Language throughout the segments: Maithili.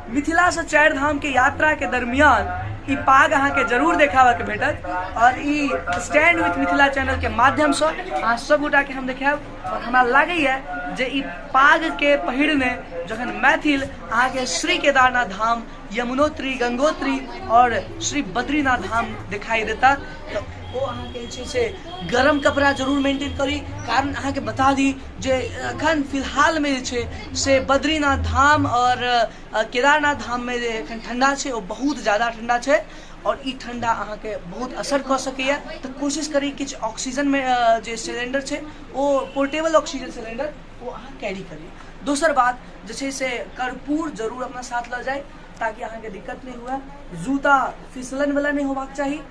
मिथिला से चारि धाम के यात्रा के दरमियान ई पाग अहाँके जरूर देखाबऽ के भेटत और E stand with Mithila channel के माध्यम से अहाँ सब गोटा के हम देखायब। और हमरा लागैया जे ई पाग के पहिरने जखन मैथिल अहाँके श्री केदारनाथ धाम, यमुनोत्री, गंगोत्री और श्री बद्रीनाथ धाम दिखाई देता तऽ ओ अहाँके जे छै से गरम कपड़ा जरूर मेंटेन करी। कारण अहाँके बता दी जे एखन फिलहालमे जे छै से बद्रीनाथ धाम और केदारनाथ धाममे जे एखन ठंडा छै ओ बहुत ज्यादा ठंडा छै और ई ठंडा अहाँके बहुत असर कऽ सकैए। तऽ कोशिश करी किछु ऑक्सीजनमे जे सिलेंडर छै ओ पोर्टेबल ऑक्सीजन सिलेंडर ओ अहाँ कैरी करी। दोसर बात जे छै से कर्पूर जरूर अपना साथ लऽ जाइ ताकि अहाँके दिक्कत नहि हुए। जूता फिसलनवला नहि होबाक चाही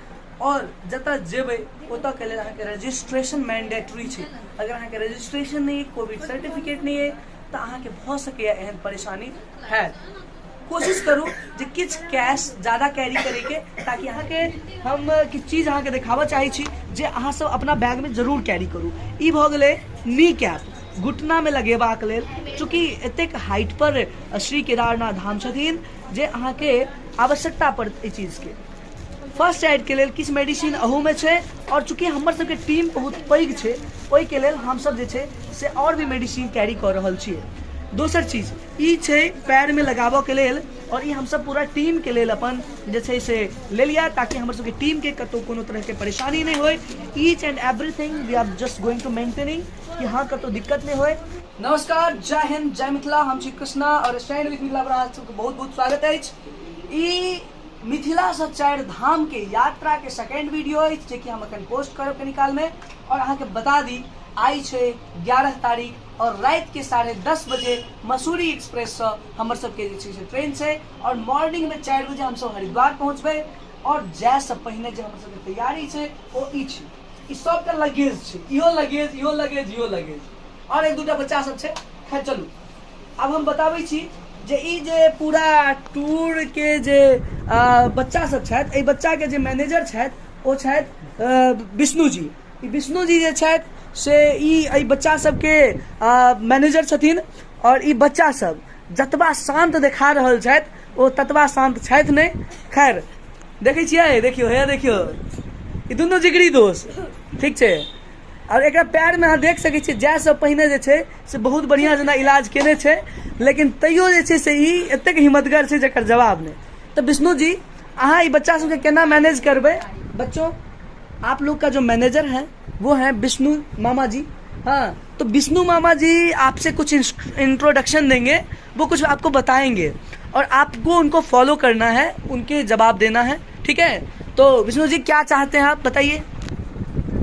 और जतऽ जेबै ओतऽके लेल अहाँके रजिस्ट्रेशन मैंडेटरी छै। अगर अहाँके रजिस्ट्रेशन नहि अइ, कोविड सर्टिफिकेट नहि अइ तऽ अहाँके भऽ सकैए एहन परेशानी हैत। कोशिश करू जे किछु कैश ज्यादा कैरी करैके ताकि अहाँके हम किछु चीज अहाँके देखाबऽ चाहै छी जे अहाँ सब अपना बैगमे जरूर कैरी करू। ई भऽ गेलै नी कैप घुटनामे लगेबाक लेल। चूँकि एतेक हाइट पर श्री केदारनाथ धाम छथिन जे अहाँके आवश्यकता पड़त एहि चीजके। फर्स्ट एडके लेल किछु मेडिसिन अहूमे छै और चूँकि हमर सबके टीम बहुत पैघ छै ओहिके लेल हमसब जे छै से आओर भी मेडिसिन कैरी कऽ रहल छियै। दोसर चीज ई छै पैरमे लगाबऽके लेल और ई हमसब पूरा टीमके लेल अपन जे छै से लेलियै ताकि हमर सबके टीमके कतहु कोनो तरहके परेशानी नहि होइ। Each and everything we are just going to maintaining कि हँ कतहु दिक्कत नहि होइ। नमस्कार, जय हिंद, जय मिथिला। हम छी कृष्णा और स्टैंड विथ मिथिला पर अहाँ सबके बहुत बहुत स्वागत अछि। ई मिथिला से चारि धाम के यात्रा के सेकेंड वीडियो अछि जे कि हम अखन पोस्ट करब कनी काल में। और अहाँके बता दी आइ छै 11 तारीख और राति के 10:30 बजे मसूरी एक्सप्रेस से हमर सबके जे छै से ट्रेन छै और मॉर्निंग में 4 बजे हमसब हरिद्वार पहुँचबै। और जाय से पहिने जे हमर सबके तैयारी छै ओ ई छै, ई सबटा लगेज छै, इहो लगेज, इहो लगेज, इहो लगेज और एक दूटा बच्चा सब छै। खैर चलू आब हम बताबै छी जे ई जे पूरा टूर के जे बच्चा सब छथि, एहि बच्चा के जे मैनेजर छथि ओ छथि विष्णु जी। ई विष्णु जी जे छथि से ई एहि बच्चा सबके मैनेजर छथिन और ई बच्चा सब जतबा शान्त देखा रहल छथि ओ ततबा शान्त छथि नहि। खैर देखै छियै, देखियौ हे देखियौ ई दुनू जिगरी दोस्त ठीक छै। और एकरा पैर में अहाँ देख सकै छियै जाय से पहिने जे छै से बहुत बढ़िया जेना इलाज केने छै, लेकिन तैयो जे छै से ई एतेक हिम्मतगर छै जकर जवाब नहि। तऽ विष्णु जी अहाँ ई बच्चा सबके केना मैनेज करबै? बच्चों आप लोग का जो मैनेजर है वो है विष्णु मामा जी। हाँ तो विष्णु मामा जी आपसे कुछ इंट्रोडक्शन देंगे, वो कुछ आपको बताएंगे और आपको उनको फॉलो करना है, उनके जवाब देना है, ठीक है? तो विष्णु जी क्या चाहते हैं आप बताइए।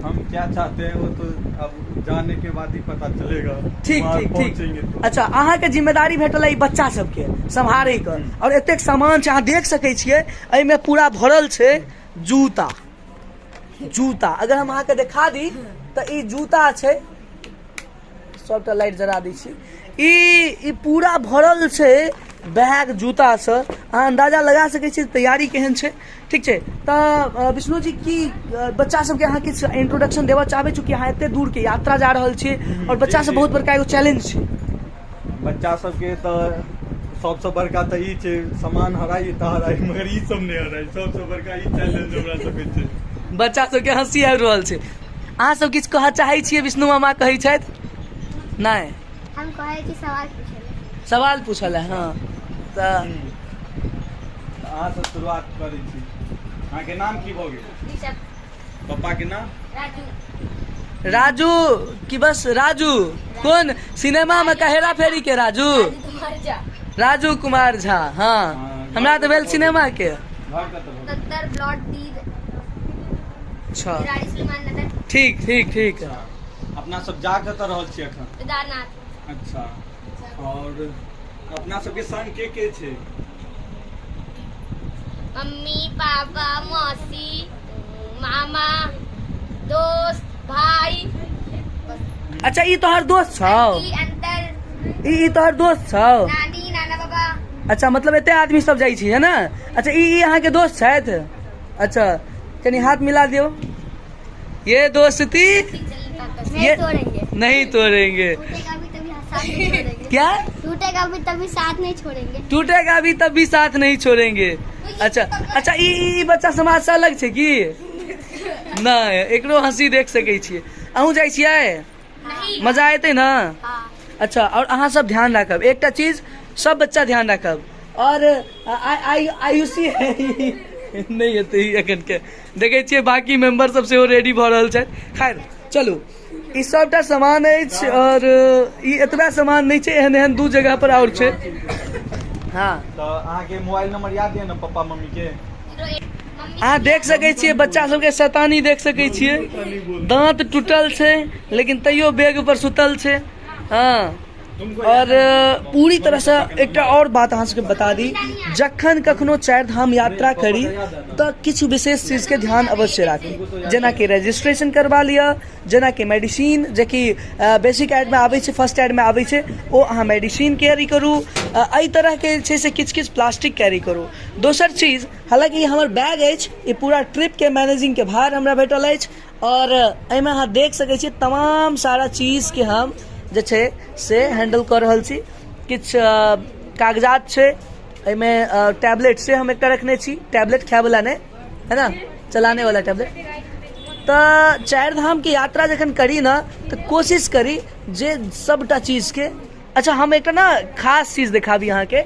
हम क्या चाहते हैं वो तो अब जाने के बाद ही पता चलेगा। ठीक, वहाँ ठीक, ठीक। पहुंचेंगे तो। अच्छा अहाँ के जिम्मेदारी भेटल है ई बच्चा सबके सम्हारे के और एतेक सामान छै अहाँ देख सकै छियै एहिमे पूरा भरल छै जूता। जूता अगर हम अहाँके देखा दी तऽ ई जूता छै, सबटा लाइट जरा दै छी। ई पूरा भरल छै बैग जूता से, अहाँ अंदाजा लगा सकै छी तैयारी केहन छै। ठीक छै तऽ विष्णु जी की बच्चा सबके अहाँ किछु इंट्रोडक्शन देबऽ चाहबै, चूँकि अहाँ एते दूर के यात्रा जा रहल छी और बच्चा सब बहुत बड़का एगो चैलेंज छै। बच्चा सबके तऽ सबसँ बड़का तऽ ई छै सामान हराइ तऽ हराइ मगर ई सब नहि हराइ, सबसँ बड़का ई चैलेंज हमरा सबके छै। बच्चा सबके हंसी आबि रहल छै। अहाँ सब किछु कहऽ चाहै छियै? विष्णु मामा कहै छथि नहि, हम कहै छी सवाल पूछै लए। सवाल पूछऽ लए, हँ। तऽ अहाँ सब शुरुआत करै छी। अहाँके नाम की भऽ गेल? ऋषभ। पप्पा के नाम? राजू। राजू की बस राजू? कोन सिनेमा में हेरा फेरी के राजू? राजू कुमार झा। राजू कुमार झा, हाँ। हाँ, हमरा तऽ भेल सिनेमा के। घर कतऽ भऽ गेल? 70 ब्लॉट डी। अच्छा। रानी सुलेमान नगर। ठीक, ठीक, ठीक। अच्छा। अपना सब जा कतऽ रहल छी अखन? केदारनाथ। अच्छा, और अपना सबके संग के के छै? मम्मी, पापा, मौसी, मामा, दोस्त, भाई। अच्छा, ई तोहर दोस्त छौ? Aunty, uncle. ई तोहर दोस्त छौ? नानी, नाना बाबा। अच्छा, मतलब एते आदमी सब जाइ छी, है ना? अच्छा, ई अहाँके दोस्त छथि? अच्छा, कनी हाथ मिला दियौ। ये दोस्ती नहीं ये तोड़ेंगे। नहीं तोड़ेंगे। टूटेगा भी तभी साथ में तोड़ेंगे। क्या? टूटेगा भी तभी साथ नहीं छोड़ेंगे। टूटेगा भी तब भी साथ नहीं छोड़ेंगे। अच्छा अच्छा, ई ई बच्चा समाज से अलग छै की नहि? एकरो हंसी देख सकै छियै। अहूँ जाइ छियै? मजा एतै ने? अच्छा, और अहाँ सब ध्यान राखब एकटा चीज, सब बच्चा ध्यान राखब। और आयुषी नहि एतै एखन के देखै छियै, बाकी मेंबर सब सेहो रेडी भऽ रहल छथि। खैर चलू, ई सबटा सामान अछि और ई एतबा सामान नहि छै, एहन एहन दू जगह पर और छै। हाँ, तऽ अहाँके मोबाइल नंबर याद यऽ ने पप्पा मम्मी के? अहाँ देख सकै छियै बच्चा सबके शैतानी देख सकै छियै, दाँत टूटल छै लेकिन तैयो बैग पर सुतल छै। हाँ, और पूरी तरहसँ एकटा और बात अहाँ सबके बता दी, जखन कखनो चारि धाम यात्रा करी तऽ किछु विशेष चीजके ध्यान अवश्य राखी, जेनाकि रजिस्ट्रेशन करबा लिअ, जेनाकि मेडिसिन जेकि बेसिक एडमे आबै छै, फर्स्ट एडमे आबै छै, ओ अहाँ मेडिसिन कैरी करू। एहि तरहके जे छै से किछु किछु प्लास्टिक कैरी करू। दोसर चीज, हालाँकि ई हमर बैग अछि, ई पूरा ट्रिपके मैनेजिंगके भार हमरा भेटल अछि और एहिमे अहाँ देख सकै छी तमाम सारा चीजके हम जे छै से हैंडल कऽ रहल छी। किछु कागजात छै एहिमे, टैबलेट से हम एकटा रखने छी, टैबलेट खायवला नहि है ना, चलाने वाला टैबलेट। तऽ चारि धामके यात्रा जखन करी ने तऽ कोशिश करी जे सबटा चीजके। अच्छा, हम एकटा ने खास चीज देखाबी अहाँके,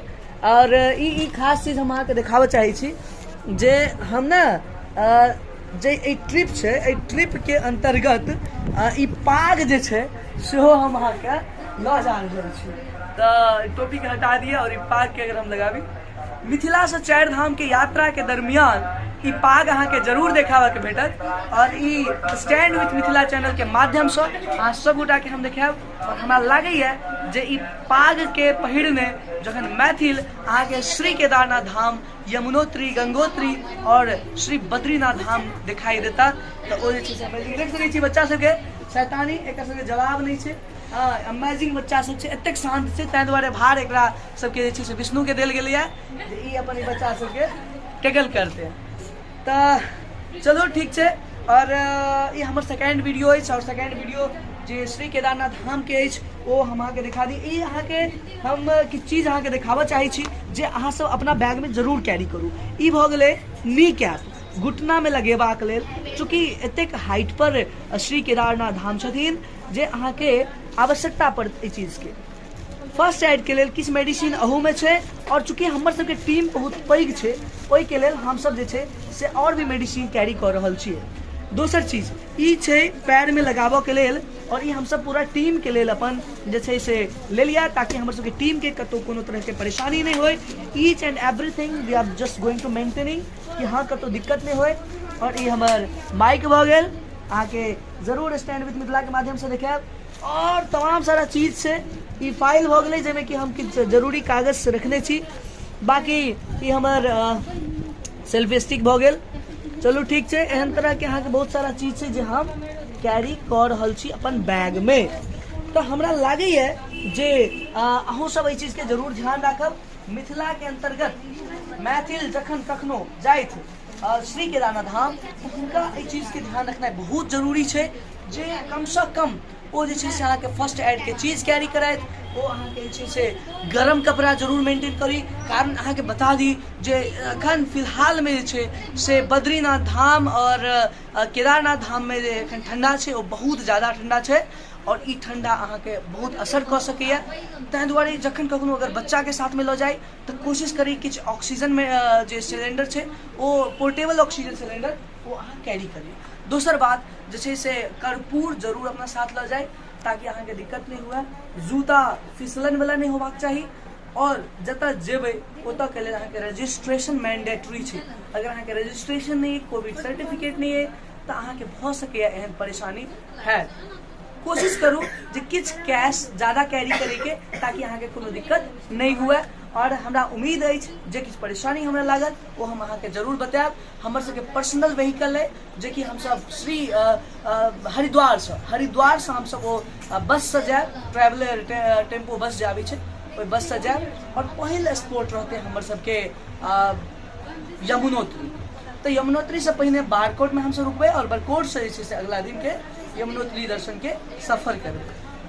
और ई खास चीज हम अहाँके देखाबऽ चाहै छी जे हम ने जे एहि ट्रिप छै, एहि ट्रिपके अन्तर्गत ई पाग जे छै सेहो हम अहाँके लऽ जा रहल छी। तऽ टोपीके हटा दिअ और ई पागके अगर हम लगाबी, मिथिलासँ चारि धामके यात्राके दरमियान ई पाग अहाँके जरूर देखाबऽके भेटत और ई स्टैंड विथ मिथिला चैनलके माध्यमसँ अहाँ सबगोटाके हम देखायब। और हमरा लागैए जे ई पागके पहिरने जखन मैथिल अहाँके श्री केदारनाथ धाम, यमुनोत्री, गंगोत्री और श्री बद्रीनाथ धाम दिखाई देता तऽ ओ जे छै से अमेजिंग। देख सकै छी बच्चा सबके शैतानी, एकर सबके जवाब नहि छै। अमेजिंग बच्चा सब छै, एतेक शान्त छै, ताहि दुआरे भार एकरा सबके जे छै से विष्णुके देल गेलैए जे ई अपन ई बच्चा सबके टेकल करतै। तऽ चलू ठीक छै। और ई हमर सेकेंड वीडियो अछि और सेकेंड वीडियो जे श्री केदारनाथ धामके अछि ओ हम अहाँके देखा दी। ई अहाँके हम किछु चीज अहाँके देखाबऽ चाहै छी जे अहाँ सब अपना बैगमे जरूर कैरी करू। ई भऽ गेलै नी कैप, घुटनामे लगेबाक लेल। चूँकि एतेक हाइट पर श्री केदारनाथ धाम छथिन जे अहाँके आवश्यकता पड़त एहि चीजके। फर्स्ट एडके लेल किछु मेडिसिन अहूमे छै और चूँकि हमर सबके टीम बहुत पैघ छै ओहिके लेल हमसब जे छै से आओर भी मेडिसिन कैरी कऽ रहल छियै। दोसर चीज ई छै पैरमे लगाबऽके लेल और ई हमसब पूरा टीमके लेल अपन जे छै से लेलियै ताकि हमर सबके टीमके कतहु कोनो तरहके परेशानी नहि होइ। Each and everything we are just going to maintaining कि हँ कतहु दिक्कत नहि होइ। और ई हमर माइक भऽ गेल, अहाँके जरूर स्टैंड विथ मिथिलाके माध्यमसँ देखायब। और तमाम सारा चीज छै। ई फाइल भऽ गेलै जाहिमे कि हम किछु जरूरी कागज से रखने छी। बाकी ई हमर सेल्फी स्टिक भऽ गेल। चलू ठीक छै, एहन तरहके अहाँके बहुत सारा चीज छै जे हम कैरी कऽ रहल छी अपन बैगमे। तऽ हमरा लागैए जे अहूँ सब एहि चीजके जरूर ध्यान राखब। मिथिलाके अन्तर्गत मैथिल जखन कखनो जाथि श्री केदारनाथ धाम तऽ हुनका एहि चीजके ध्यान रखनाइ बहुत जरूरी छै जे कमसँ कम ओ जे छै से अहाँके फर्स्ट एडके चीज कैरी करथि, ओ अहाँके जे छै से गरम कपड़ा जरूर मेंटेन करी। कारण अहाँके बता दी जे एखन फिलहालमे जे छै से बद्रीनाथ धाम आओर केदारनाथ धाममे जे एखन ठण्डा छै ओ बहुत ज्यादा ठण्डा छै और ई ठण्डा अहाँके बहुत असर कऽ सकैए। ताहि दुआरे जखन कखनो अगर बच्चाके साथमे लऽ जाइ तऽ कोशिश करी किछु ऑक्सीजनमे जे सिलेण्डर छै ओ पोर्टेबल ऑक्सीजन सिलेण्डर ओ अहाँ कैरी करी। दोसर बात जे छै से कर्पूर जरूर अपना साथ लऽ जाइ ताकि अहाँके दिक्कत नहि हुए। जूता फिसलनवला नहि होबाक चाही और जतऽ जेबै ओतऽके लेल अहाँके रजिस्ट्रेशन मैंडेटरी छै। अगर अहाँके रजिस्ट्रेशन नहि अइ, कोविड सर्टिफिकेट नहि अइ तऽ अहाँके भऽ सकैए एहन परेशानी हैत। कोशिश करू जे किछु कैश ज्यादा कैरी करैके ताकि अहाँके कोनो दिक्कत नहि हुए। और हमरा उम्मीद अछि जे किछु परेशानी हमरा लागत ओ हम अहाँके जरूर बतायब। हमर सबके पर्सनल व्हीकल अइ जेकि हमसब श्री हरिद्वारसँ हमसब ओ बससँ जायब, ट्रैवलर टेम्पो बस जे आबै छै ओहि बससँ जायब। आओर पहिल स्पॉट रहतै हमर सबके यमुनोत्री। तऽ यमुनोत्रीसँ पहिने बारकोटमे हमसब रुकबै आओर बारकोटसँ जे छै से अगला दिनके यमुनोत्री दर्शनके सफर करबै।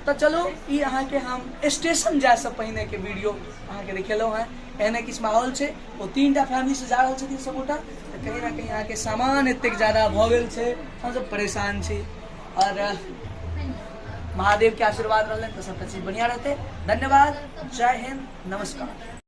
तऽ चलू ई अहाँके हम स्टेशन जायसँ पहिनेके वीडियो अहाँके देखेलहुँ हेँ। एहने किछु माहौल छै, ओ 3टा फैमिलीसँ जा रहल छथिन सबगोटा। तऽ कहीं ना कहीं अहाँके सामान एतेक ज्यादा भऽ गेल छै, हमसब परेशान छी। और महादेव के आशीर्वाद रहलनि तऽ सबटा चीज बढ़िआँ रहतै। धन्यवाद, जय हिंद, नमस्कार।